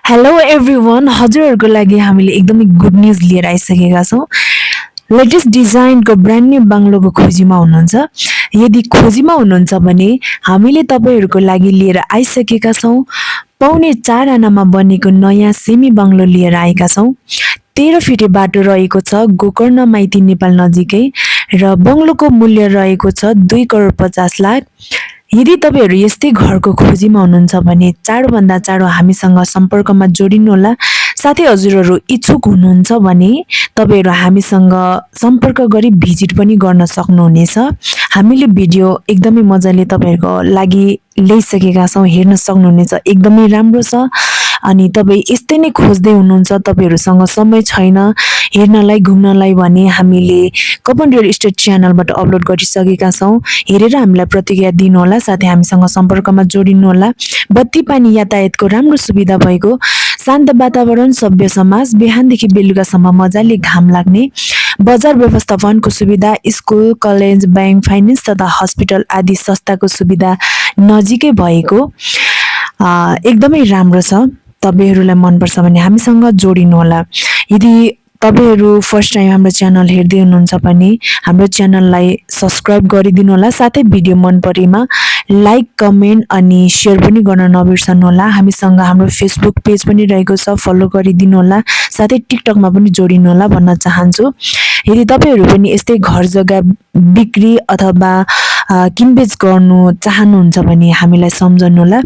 Hello everyone, हजुरहरूको लागि हामीले एकदमै गुड न्युज लिएर आइसकेका छौँ। लेटेस्ट डिजाइनको ब्रान्ड न्यू बाङ्लोको खोजीमा हुनुहुन्छ। यदि खोजीमा हुनुहुन्छ भने हामीले तपाईँहरूको लागि लिएर आइसकेका छौँ। पाउने 4 आनामा बनेको नयाँ सेमी बाङ्लो लिएर आएका छौँ। 13 फिटे बाटो रहेको छ गोकर्ण माइती नेपाल नजिकै र बङ्लोको मूल्य रहेको छ 2 करोड 50 लाख। यदि तपाईँहरू यस्तै घरको खोजीमा हुनुहुन्छ भने चाँडोभन्दा चाँडो हामीसँग सम्पर्कमा जोडिनुहोला। साथै हजुरहरू इच्छुक हुनुहुन्छ भने तपाईँहरू हामीसँग सम्पर्क गरी भिजिट पनि गर्न सक्नुहुनेछ। हामीले भिडियो एकदमै मजाले तपाईँहरूको लागि ल्याइसकेका छौँ, हेर्न सक्नुहुनेछ। एकदमै राम्रो छ। अनि तपाईँ यस्तै नै खोज्दै हुनुहुन्छ, तपाईँहरूसँग समय छैन हेर्नलाई घुम्नलाई भने हामीले कपन रियल इस्टेट च्यानलबाट अपलोड गरिसकेका छौँ। हेरेर हामीलाई प्रतिक्रिया दिनुहोला, साथै हामीसँग सम्पर्कमा जोडिनुहोला। बत्ती पानी यातायातको राम्रो सुविधा भएको शान्त वातावरण, सभ्य समाज, बिहानदेखि बेलुकासम्म मजाले घाम लाग्ने, बजार व्यवस्थापनको सुविधा, स्कुल, कलेज, ब्याङ्क, फाइनेन्स तथा हस्पिटल आदि संस्थाको सुविधा नजिकै भएको एकदमै राम्रो छ। तपाईँहरूलाई मनपर्छ भने हामीसँग जोडिनुहोला। यदि तपाईँहरू फर्स्ट टाइम हाम्रो च्यानल हेर्दै हुनुहुन्छ भने हाम्रो च्यानललाई सब्सक्राइब गरिदिनु होला। साथै भिडियो मन परेमा लाइक, कमेन्ट अनि सेयर पनि गर्न नबिर्सनुहोला। हामीसँग हाम्रो फेसबुक पेज पनि रहेको छ, फलो गरिदिनु होला। साथै टिकटकमा पनि जोडिनु होला भन्न चाहन्छु। यदि तपाईँहरू पनि यस्तै घर जग्गा बिक्री अथवा किनबेच गर्नु चाहनुहुन्छ भने हामीलाई सम्झनुहोला।